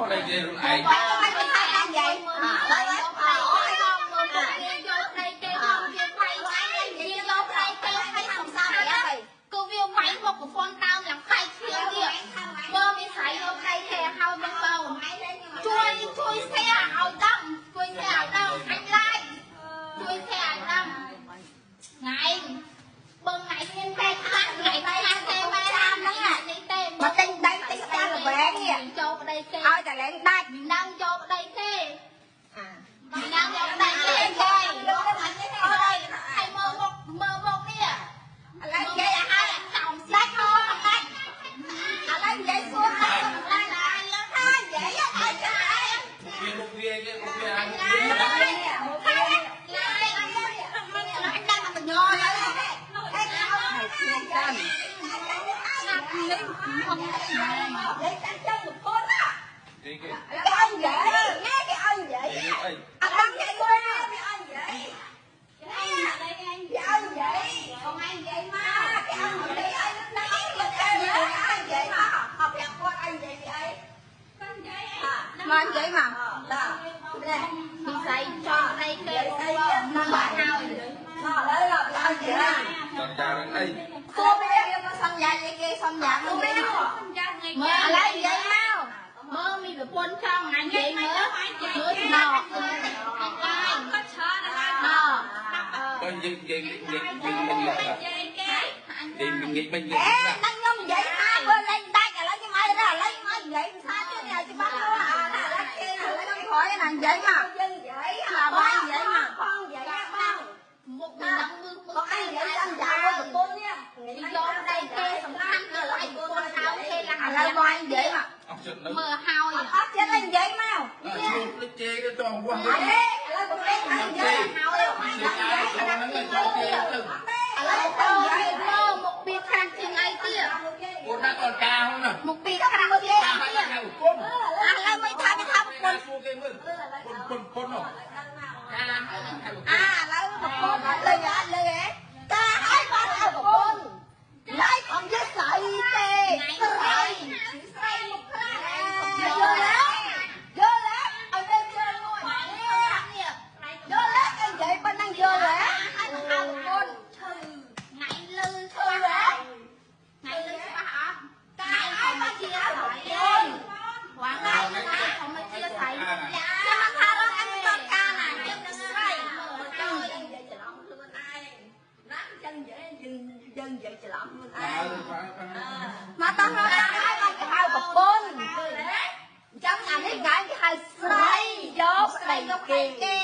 ប្តីគេខ្លួនឯង មិនមិនថាតាមយាយ មើលមើលមកគេយកប្តីគេមកវាវាយវាយកប្តីគេឲ្យសំសាប្រាប់គឺវាវាយមកប្រព័ន្ធដើមឡើងបែកឈាមទៀតមើលមានស្រីយកប្តីគេឲ្យបងប្អូនជួយជួយ share ឲ្យដឹងជួយ share ឲ្យដឹងអញ like ជួយ share ឲ្យដឹងថ្ងៃបងថ្ងៃមានតែខ្លះថ្ងៃខ្លះទេមែនតាមហ្នឹងនេះទេ មកទិញដីទិញផ្ទះល្វែងនេះ ចូលប្តីគេ ឲ្យតែលែងដាច់ នឹងយកប្តីគេនឹងយកប្តីគេគេហើយមើលមុខមើលមុខនេះ ឥឡូវនិយាយឲ្យហើយ ចំ ដាច់មកមិនដាច់ឥឡូវនិយាយសួរដាច់មិនដាច់ហើយនិយាយឲ្យចាយ វាមុខវាគេមុខវាឲ្យមុខវា អញដឹងតែញយហើយ ហើយឈៀងតាន់ នេះហង និយាយតាមចឹងប្រពន្ធណា គេគេ គេឲ្យនិយាយណែគេឲ្យនិយាយ គេអី អត់ដឹងគេមួយគេឲ្យនិយាយគេឲ្យនិយាយ បងឯងនិយាយមក គេឲ្យនិយាយឲ្យនឹងគេឲ្យនិយាយមកអត់ប្រាប់គាត់ឲ្យនិយាយពីអីមកនិយាយមកដល់នេះ ពិសីចង់ប្តីគេបងមកហើយ មកឥឡូវដល់ឲ្យនិយាយ សន្យារឿងអី សួរវាមកសន្យាអីគេសន្យានឹងវា មើ ឥ ល ឡូវនិយាយមក មើលមានប្រពន្ធចង់អញនិយាយមើលមើលស្នងអញបាយ គាត់ច្រើនហើយ ណ បើនិយាយនិយាយនិយាយនិយាយមិននិយាយ និយាយគេ និយាយមិននិយា អេ យ ដឹងខ្ញុំនិយាយថាបើលែងដាច់ឥឡូវខ្ញុំឲ្យដល់ឥឡូវខ្ញុំឲ្យនិយាយភាសាទៀតឲ្យច្បាស់ទៅអាឥឡូវគេឥឡូវខ្ញុំក្រោយណានិយាយមកយើងនិយាយអាបាយនិយាយមកផងនិយាយបង មុខនឹងមើលមើ បងឯងនិយាយសន្យាមួយប្រពន្ធនេះ យកប្តីគេសំខាន់គឺឲ្យប្រពន្ធដើមគេឡើង ឥឡូវបងឯងនិយាយមក អស់ចិត្តនៅ មើលហើយ អត់ចិត្តឯងនិយាយមក ឈ្មោះភ្លេចជេរទៅតោះវោះ អេឥឡូវបងឯងនិយាយ ហើយ ជេរហ្នឹងទៅជេរទៅ ឥឡូវទៅនិយាយ មើលមុខពីខ្លាំងជាងអីទៀត អូនដាក់អត់ការហ្នឹងណា មុខពីខ្លាំងជាង ការ អីទៀត ឲ្យគុំ ឥឡូវមិនថាគេថាប្រពន្ធ សួរគេមើលពុនពុនពុននោះការឲ្យ អាឥឡូវប្រពន្ធអត់លើអត់លើហ៎ការឲ្យបានឲ្យប្រពន្ធឡៃអត់យស្រីទេស្រីស្រីមុខខ្លាំងយល់ទេយល់ទេឲ្យទៅជឿមួយ នេះ យល់ទេគេនិយាយប៉ុណ្ណឹងយល់ទេ ឲ្យទៅហៅប្រពន្ធឈឺថ្ងៃលឺ ឈឺហ៎ ថ្ងៃលឺច្បាស់អត់ ការឲ្យបានជាប្រពន្ធ វ៉ាថ្ងៃថ្ងៃខំមកជាស្រី ចាំមិនថារកអញមិនតការណា យើងនឹងស្រីមើល ច ទៅ ង់និយាយច្រឡំខ្លួនឯងណាចឹងនិយាយយើងយើងនិយាយច្រឡំខ្លួនឯងមកតោះមកឲ្យបានគេហៅប្រពន្ធអញ្ចឹងអានេះថ្ងៃគេហៅស្រីយកស្ដី យក គេ គេ